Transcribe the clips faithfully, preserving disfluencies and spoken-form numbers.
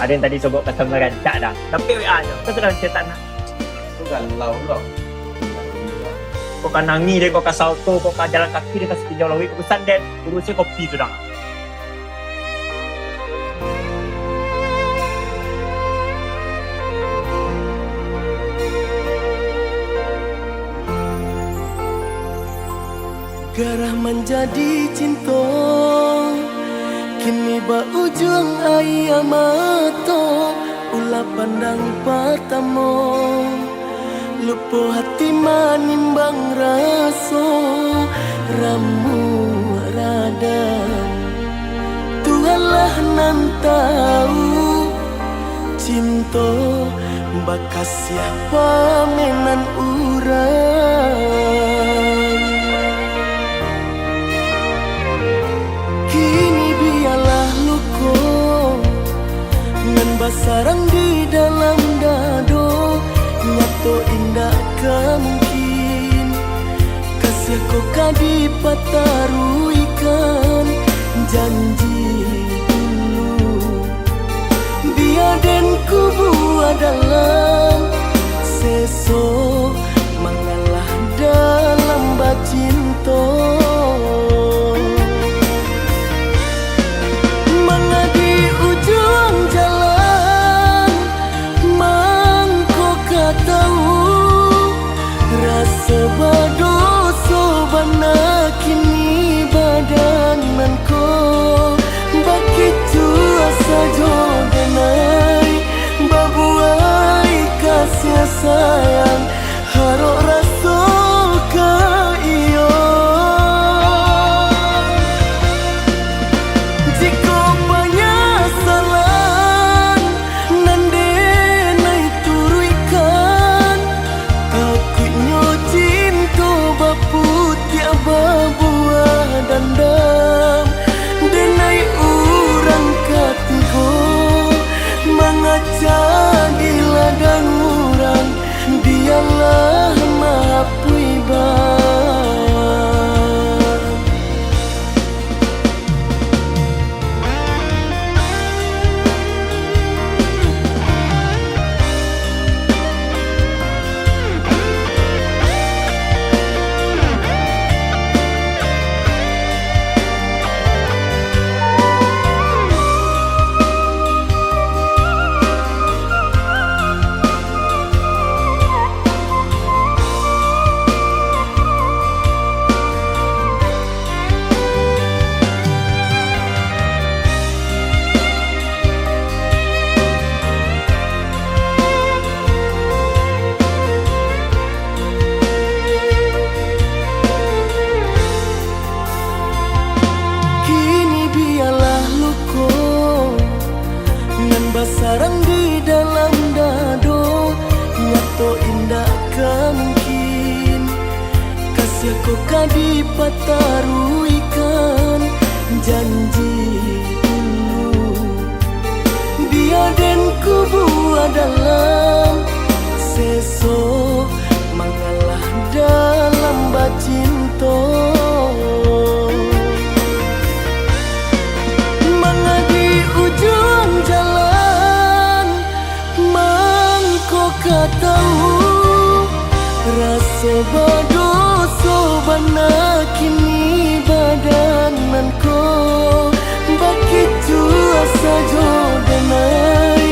Ado nan tadi sogot ka samarancak dah. Tapi W A jo. Kau sudah cetak nak. Tu galau lo. Kau ka nangih deh, kau ka saoto, kau ka jalan kaki deh ka sapinjau lauik, kau pesan den. Urusi kopi tu dah. Garah manjadi cinto, kini ba-ujuang aia mato. Ulah pandang patamo, lupo hati manimbang raso, ramuak radang. Tuhanlah nan tau, cinto bakasiah pamenan urang. Kini bialah luko nan basarang di dalam dado, nyato indak ka mungkin. Kasiah ko ka dipataruihkan janji dulu. Bia den kubua dalam seso mangalah dalam bacinto. Manga di ujuang jalan, mangko ka tau, raso badoso bana kini badan nan ko. Bakitu sajo denai, babuai kasiah sayang, harok raso ka iyo. Jikok panyasalan nan denai turuikkan, takuiknyo cinto baputiak babuah dandam. Denai urang katigo mangaca di ladang urang, bialah maapuih baa. Kini bialah luko nan basarang di dalam dado, nyato indak ka mungkin. Kasiah ko ka dipataruihkan janji dulu. Bia den kubua dalam seso mangalah dalam bacinto. Manga di ujuang jalan, mangko ka tau, raso badoso bana kini badan nan ko. Bakitu sajo denai,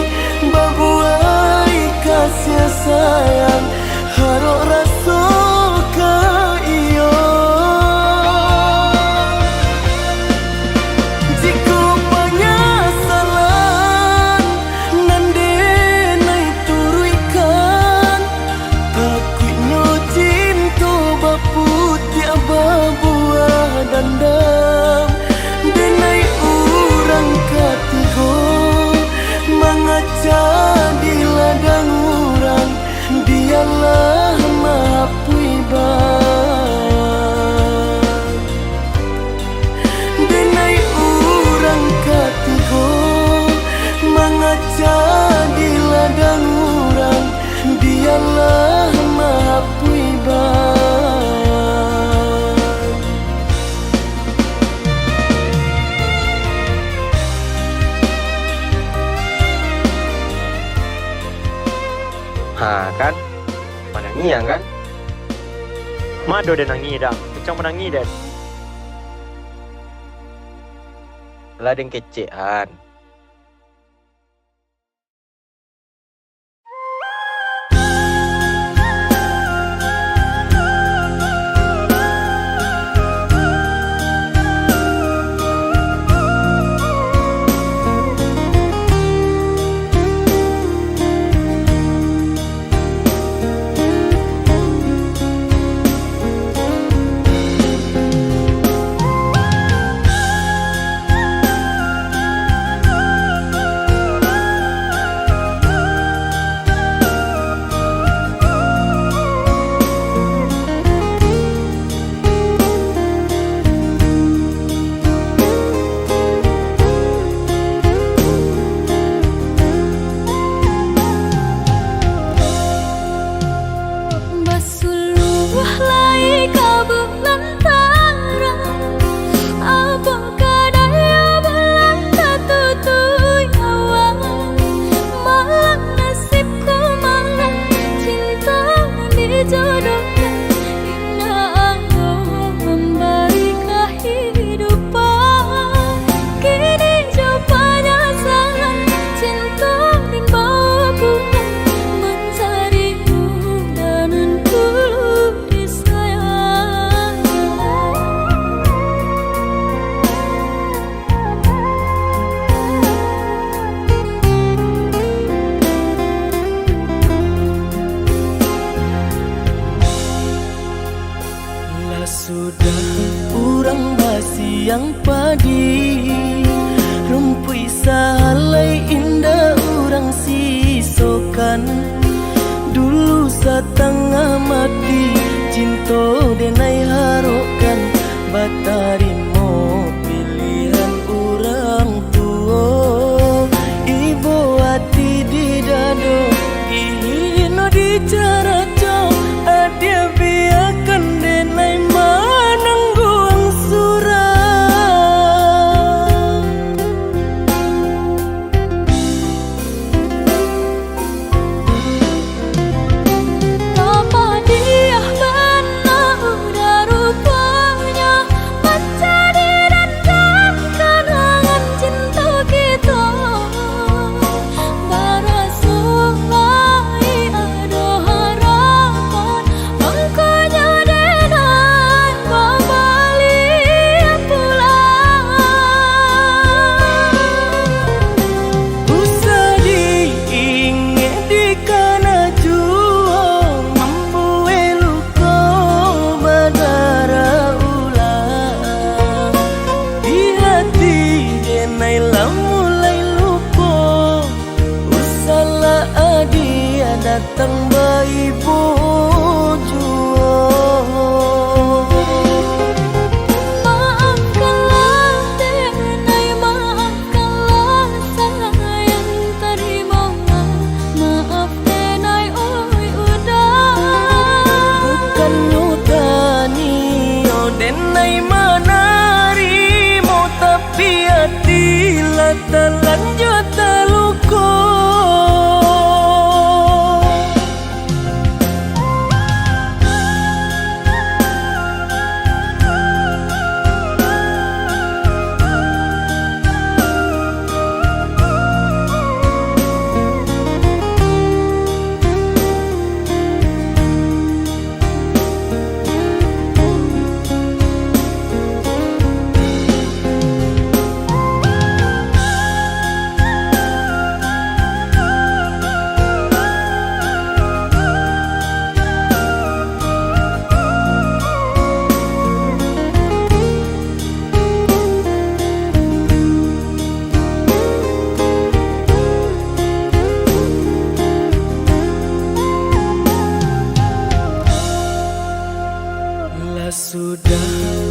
babuai kasiah sayang, harok raso ka iyo. Jikok panyasalan nan denai turuikkan, takuiknyo cinto baputiak babuah dandam. Denai urang katigo mangaca di ladang urang, bialah Nangih kan? Ma ado den nangih, Dang. Kucang manangih den. Lah den kecek an. Basuluah lai ka bulan tarang, abang kadai bulan tatutuik awan. Malang nasibku, malang cinta dijodohkan, indak ado mambari kahidupan. Kini jo panyasalan, cinto nan bapulang, mancari muda nan tulus disayang. Lah sudah urang basiang padi, rumpuik sahalai indak urang sisokan. Dulu satangah mati, cinto denai harokkan, batarimo pilihan urang tuo. Ibo ati di dado, dihino dicaraco, adiak biakan denai manangguang surang. Tapadiah bana udah ruponyo, mancari dandang kanangan cinto kito. Baraso lai ado harapan, mangkonyo denai babaliak pulang. Usah diingek dikana juo, mambuek luko badarah ulang. Di hati denai lah mulai luko, usahlah adiak datang baibo juo. Maafkanlah denai, maafkanlah sayang, tarimalah maaf denai, oi udah. Bukannyo taniyo denai manarimo, tapi ati lah talanjua taluko. Lah sudah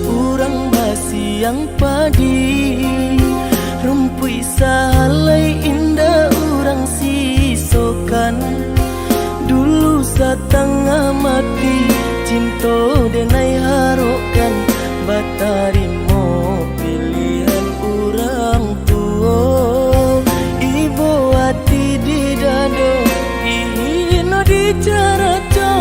urang basiang padi, rumpuik sahalai indak urang sisokan. Dulu satangah mati, cinto denai harokkan, batarimo pilihan urang tuo. Ibo ati di dado, dihino dicaraco,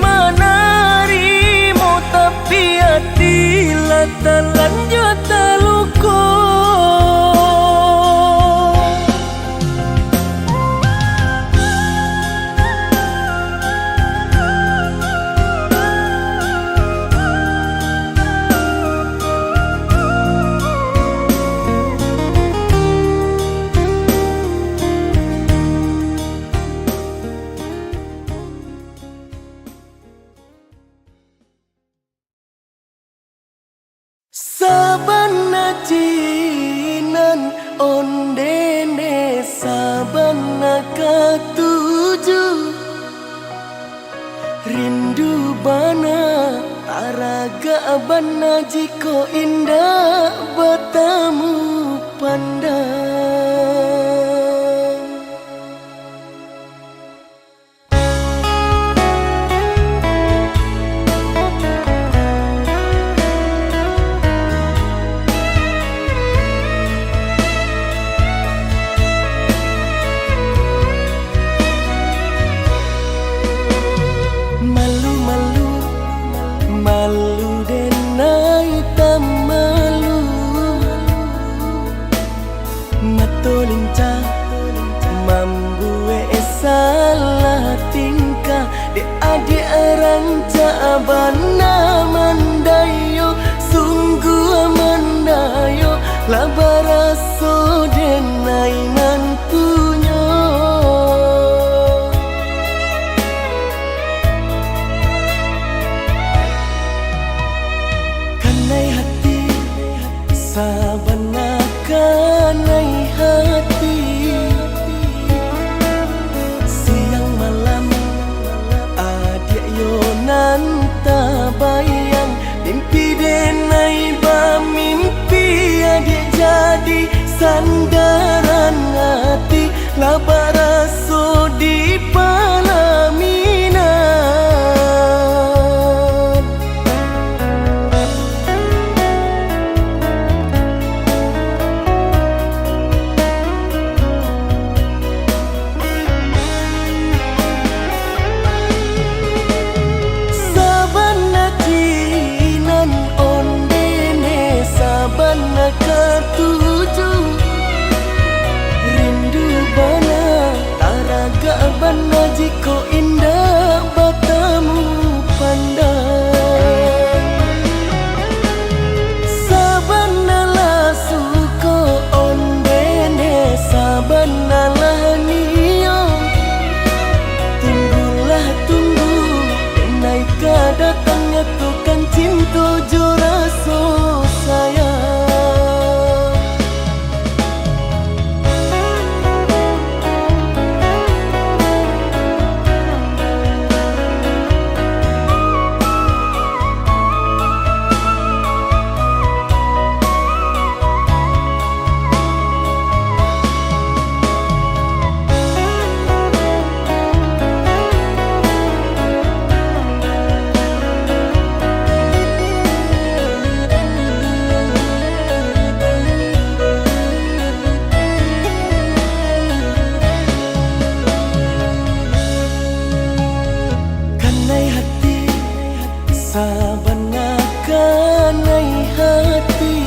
Manarimo tapi ati lah talanjua taluko. Sabana cinan ondene, sabana katuju. Rindu bana, taragak bana jikok indak batamu pandang. Malu, malu, malu denai tamalu. Mato lincah mambuek salah tingkah, dek adiak rancak bana mandayo, sungguah mandayo, lah baraso denai nan punyo. Kanai hati, sabana kanai hati. Siang malam, adiak yo nan tabayang. Mimpi denai bamimpi, adiak jadi sandaran ati. Lah baraso di palaminan. Sabana cinan ondene, sabana katuju. Rindu bana, taragak bana jikok indak batamu pandang. Sabana lah suko ondene, sabana lah nio. Tunggulah tunggu, denai ka datang nyatokan cinto jo raso sayang. Kanai hati, sabana kanai hati.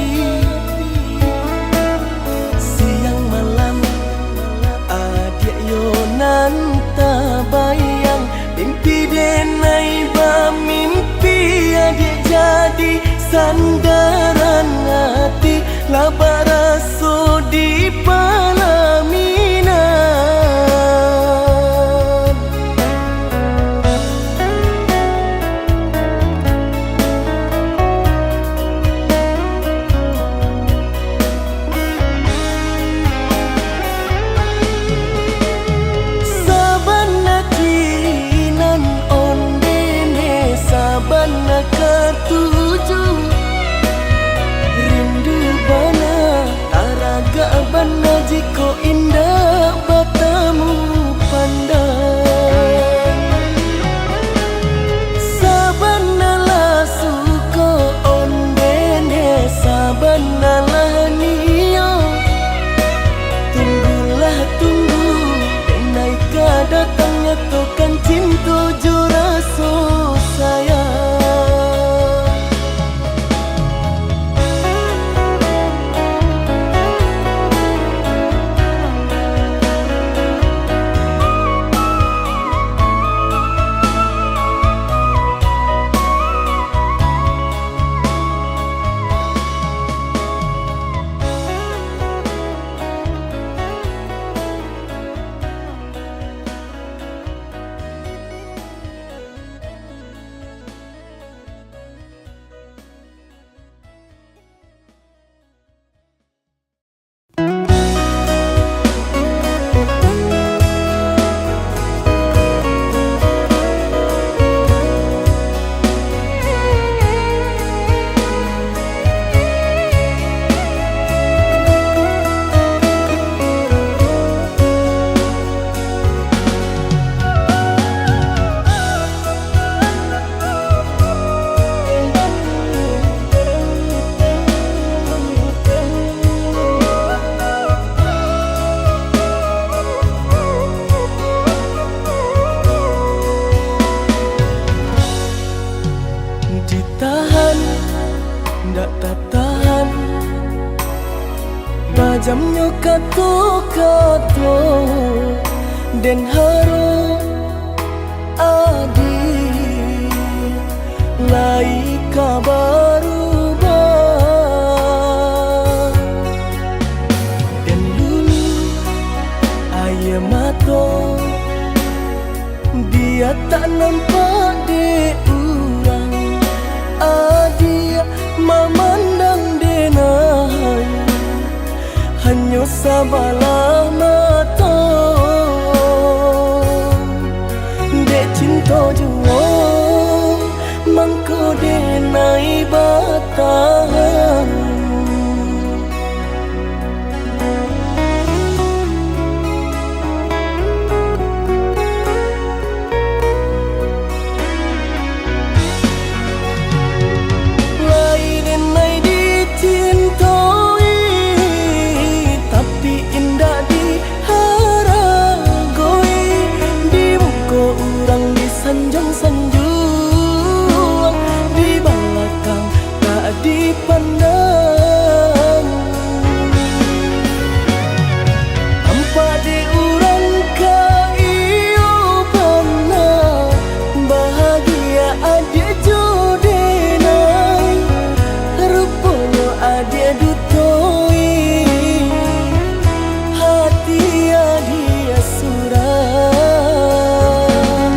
Siang malam, adiak yo nan tabayang. Mimpi denai bamimpi, adiak jadi sandaran ati. Lah baraso di palaminan. Sabana cinan ondene, sabana katuju. Rindu bana, taragak bana jikok indak batamu pandang. Sabana lah suko ondene, sabana lah nio. Tunggulah tunggu, denai ka datang nyatokan cinto jo raso Diamnyo kato-kato den harap adiak lai ka barubah. Den luluih aia mato, bia tak nampak dek urang. Adiak mamandang denai, hanyo sabalah mato. Dek cinto juo, mangko denai batahan. Lai denai dicintoi, tapi indak diharagoi. Di muko urang disanjuang-sanjuang, di balakang tak dipandang. Tampak dek urang ka iyo bana, bahagia adiak jo denai. Ruponyo adiak dutoi, hati adiak surang.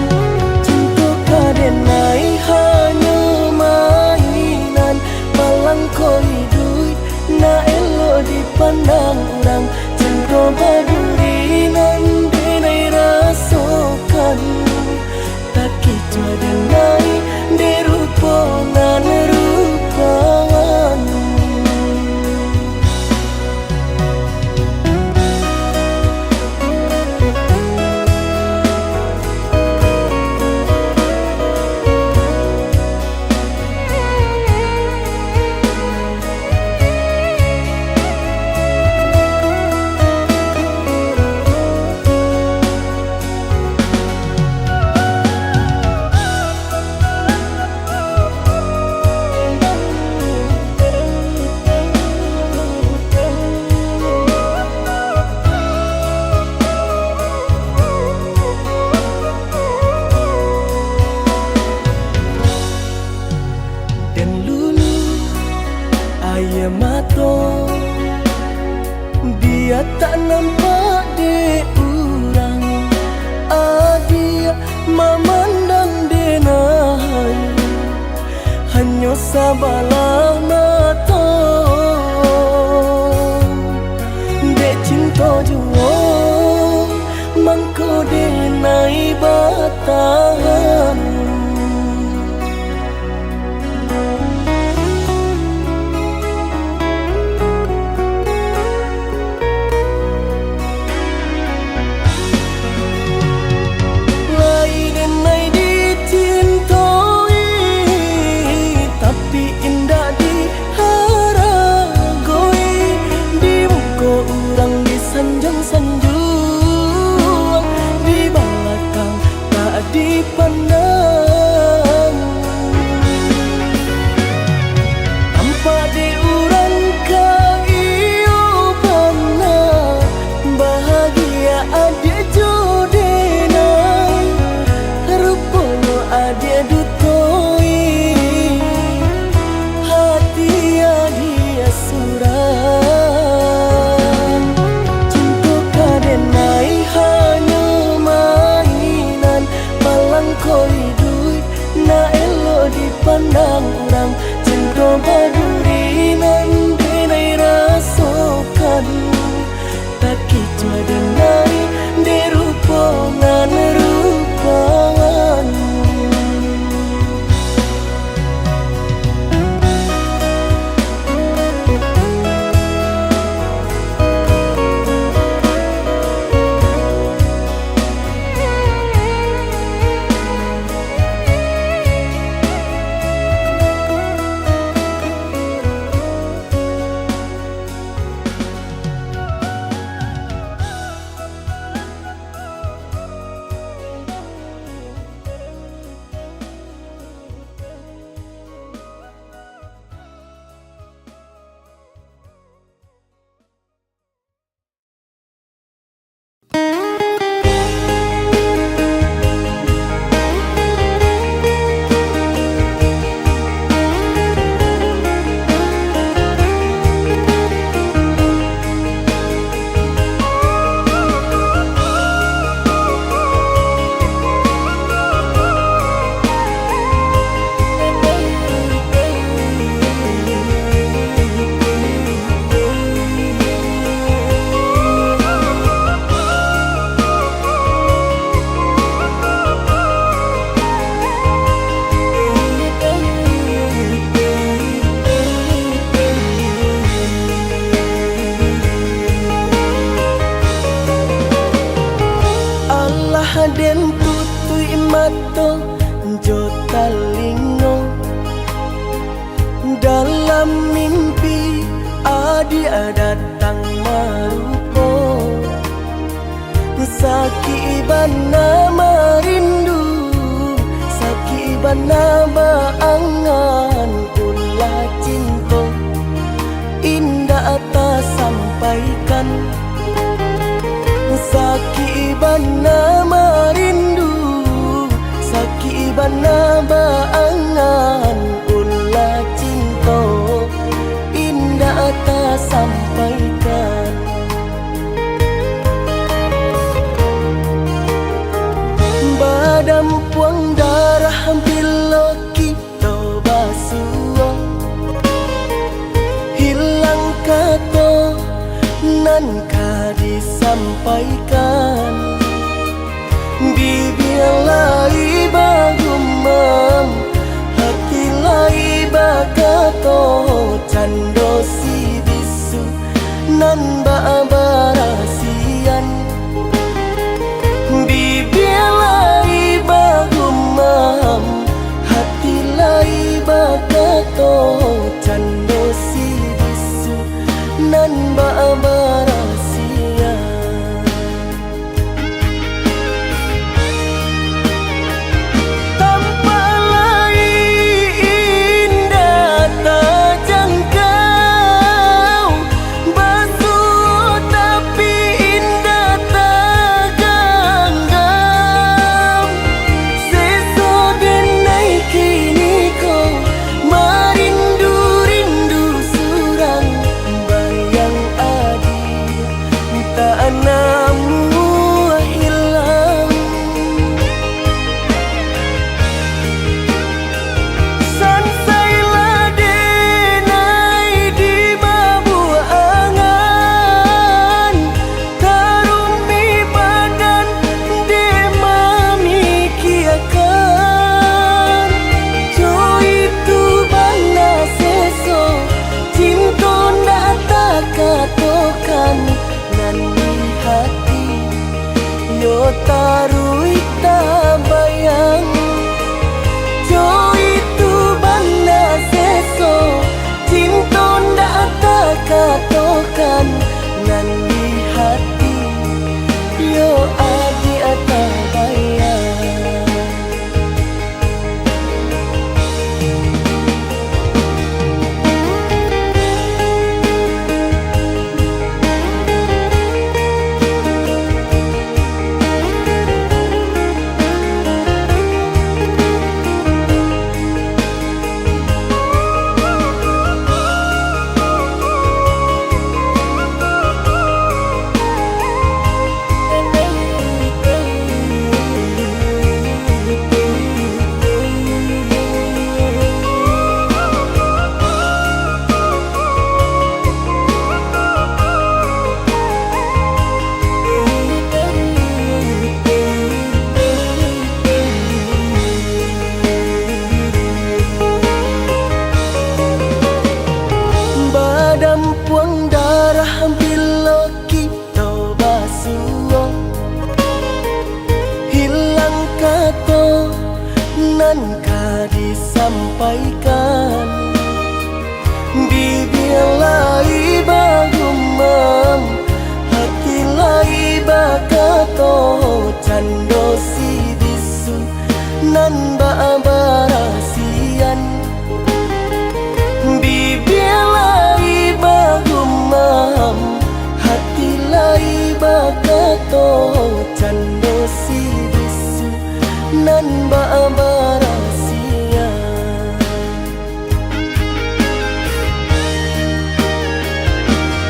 Cinto ka denai hanyo mainan, palangko iduik nak elok dipandang urang. Cinto baduri nan denai rasokan, takicuah denai dek rupo nan rupawan. Den luluih aia mato, bia tak nampak dek urang. Adiak mamandang denai, hanyo sabalah mato. Dek cinto juo, mangko denai batahan. Lai denai dicintoi, tapi indak diharagoi. Di muko urang disanjuang-sanjuang, di balakang tak dipandang. Tampak dek urang ka iyo bana, bahagia adiak jo denai. Ruponyo adiak dutoi, hati adiak surang. Cinto ka denai hanyo mainan, palangko iduik nak elok dipandang urang. Cinto baduri nan denai rasokan, takicuah denai dek rupo nan rupawan. jo talingo. Dalam mimpi adiak datang marupo. Sakik bana marindu, sakik bana baangan ulah cinto. Indak tasampaikan. Sakik bana marindu, sakik bana baangan ulah cinto, indak tasampaikan. Badampuang darah bilo ki- to basuo. Hilang kato nan ka disampaikan. Bibia lai bagumam, hati lai bakato, cando si bisu nan bak barasian. Bibia lai bagumam, hati lai bakato, cando si bisu nan bak barasian. Tampak lai indak tajangkau, basuo tapi indak taganggam. Seso denai kiniko, marindu-rindu surang, bayang adi tak namuah ilang. Sansai lah denai dibabuak angan, tarumik badan dek mamikiakan. Jo itu bana seso, cinto ndak takatokan nan di hati, yo taruih tabayang. Jo itu bana seso, cinto ndak takatokan nan di hati, yo adiak tabayang. Badampuang darah bilo kito basuo, hilang kato nan ka disampaikan. Bibia lai bagumam, hati lai bakato, cando si bisu nan bak barasian. Bibia lai bagumam, hati lai bakato, cando si bisu nan bak barasian.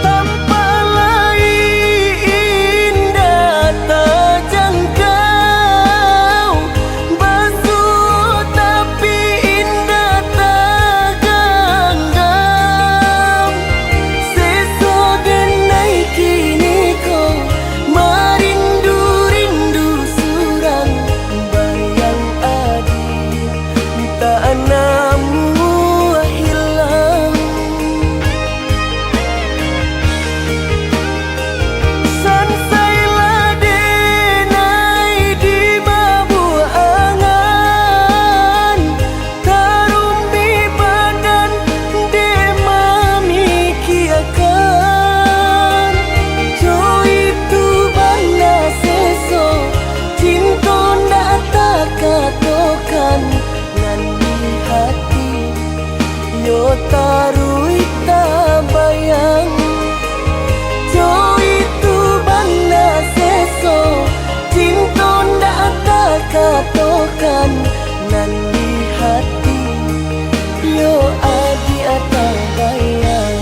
Tampak lai indak tajangkau, basuo tapi indak taganggam. Seso denai kiniko, marindu-rindu surang, bayang adi Taruih tabayang, jo itu bana seso, cinto ndak takatokan, nan di hati, yo adiak tabayang.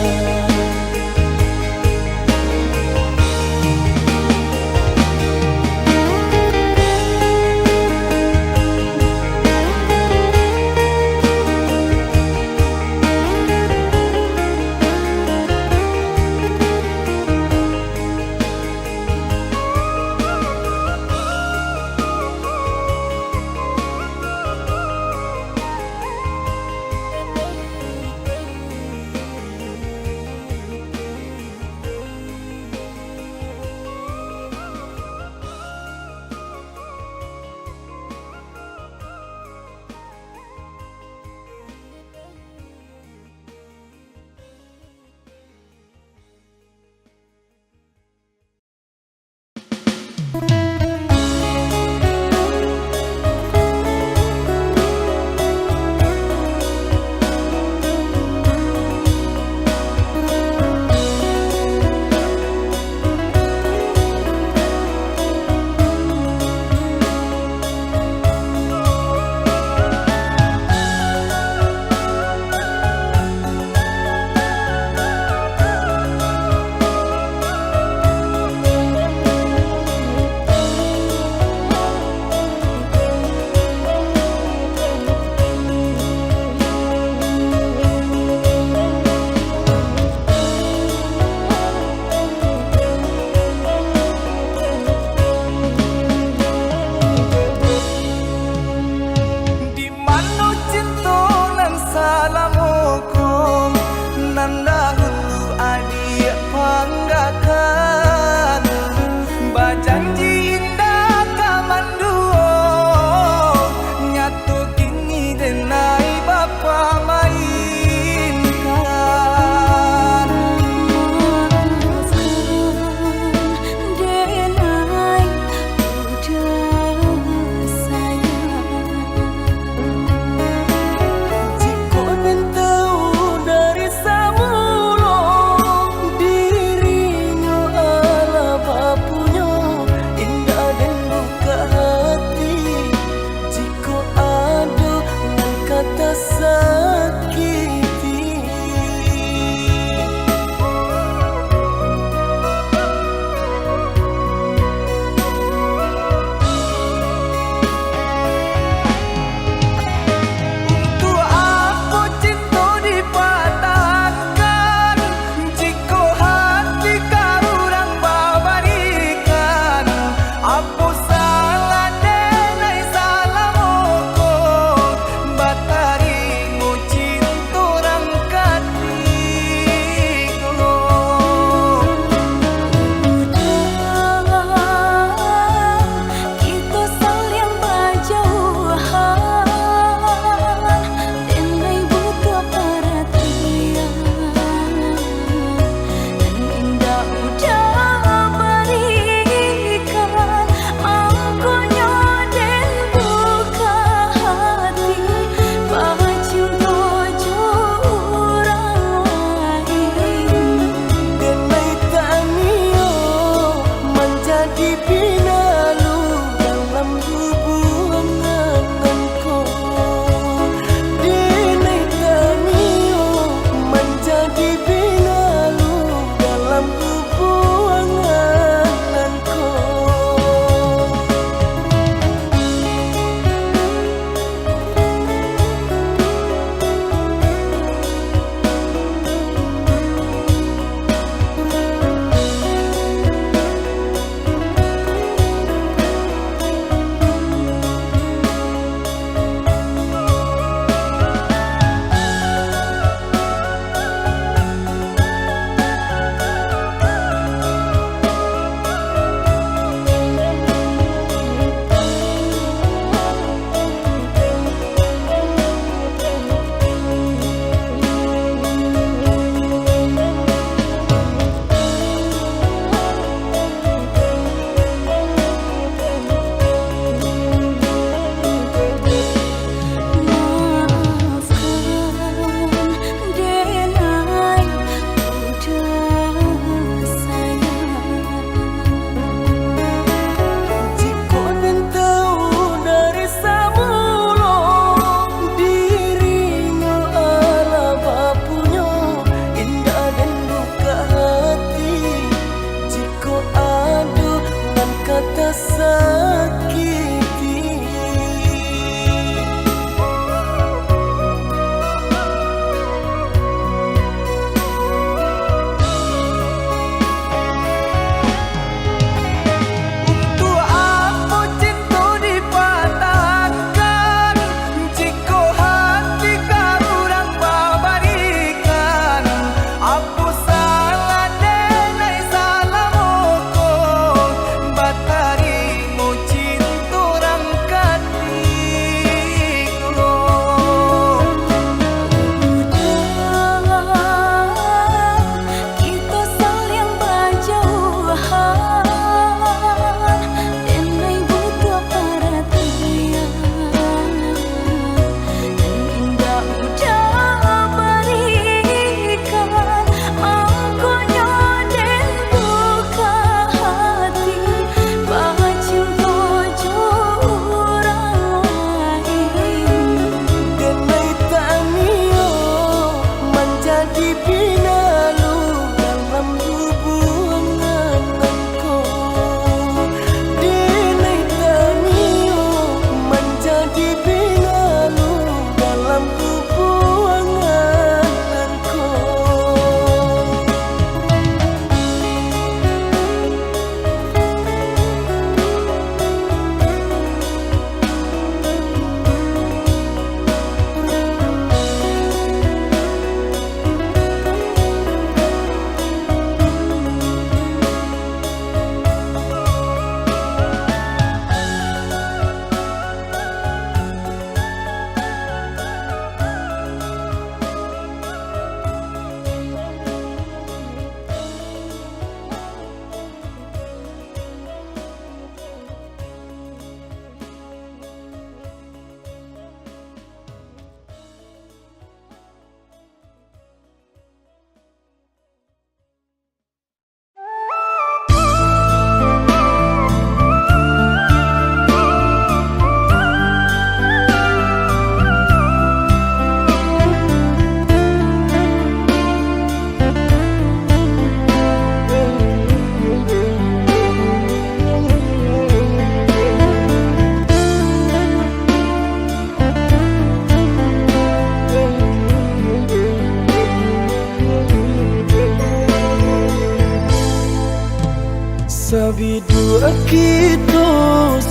Biduak kito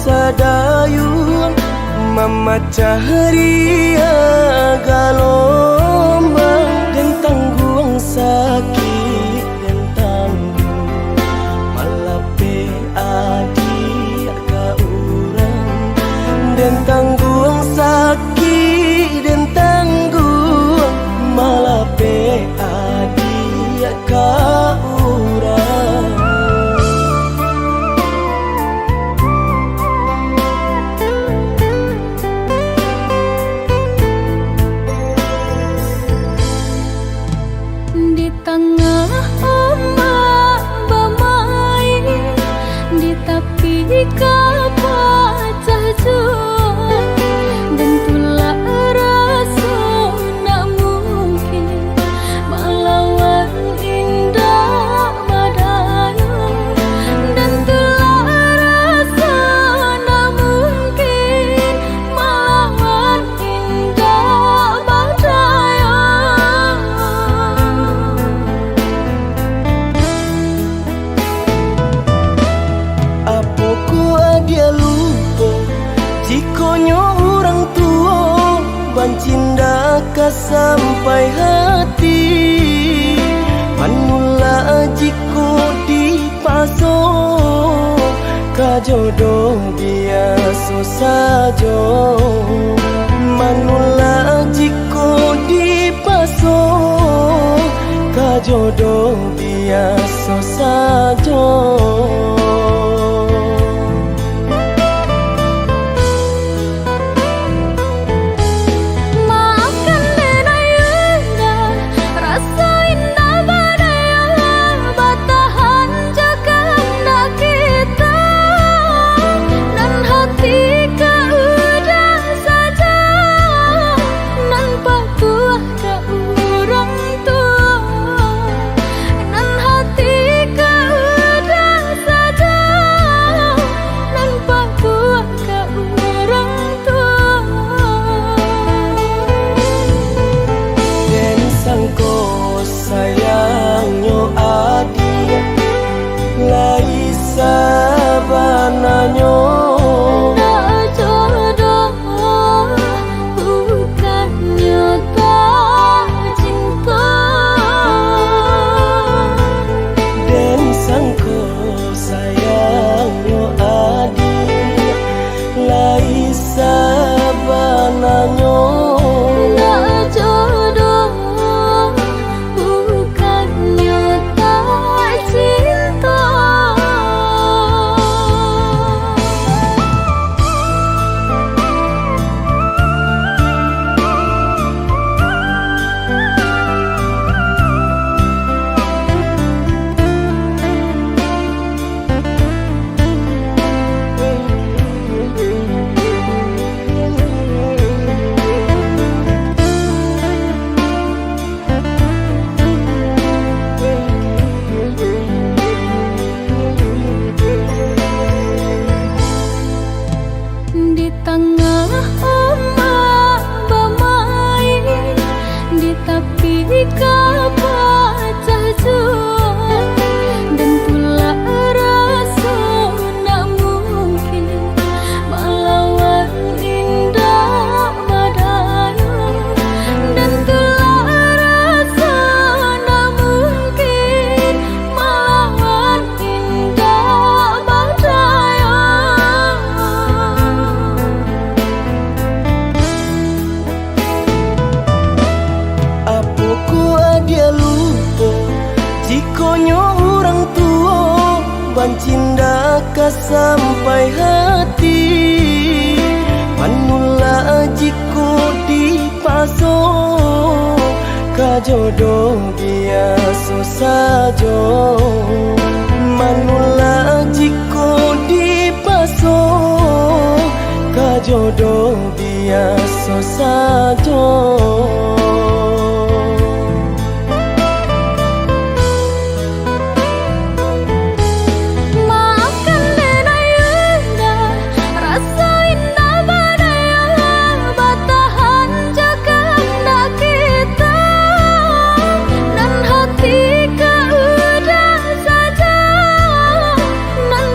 sadayuang, mamacah riak galombang, den tangguang sakik, den tangguang malapeh adiak ka urang, den tangguang sakik, den tangguang malapeh adiak ka urang. Di tangah ombak bamain, di tapi ka pacah juo, den tulak raso nak mungkin, malawan indak badayo, den tulak raso nak mungkin, malawan indak badayo. Apokoh adiak lupo, jikonyo urang tuo, banci ndak ka sampai hati, manulak jiko di paso, ka jodoh biaso sajo. Manulak jiko dipaso, ka jodoh biaso sajo. Maafkan den ayunda, raso indak badayo, batahan jo kandak kito. Nan hati ka urang sajo, nan patuah ka urang tuo, nan hati ka urang sajo, nan patuah ka urang tuo. Den sangko sayangnyo adiak, lai sabananyo. Nak jodoh, bukannyo tak cinto. Den sangko sayangnyo adiak, lai sabananyo. Nak jodoh, bukannyo tak cinto. Di tangah ombak bamain, di tapi ka pacah juo, den tulak raso nak mungkin, malawan indak badayo, den tulak raso nak mungkin, malawan indak badayo. Apokoh adiak lupo, jikonyo urang tuo, banci ndak ka sampai hati, manulak jiko dipaso, ka jodoh biaso sajo. Manulak jiko dipaso, ka jodoh biaso sajo. Maafkan den ayunda, raso indak badayo, batahan jo kandak kito. Nan hati ka urang sajo, nan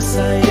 sayang.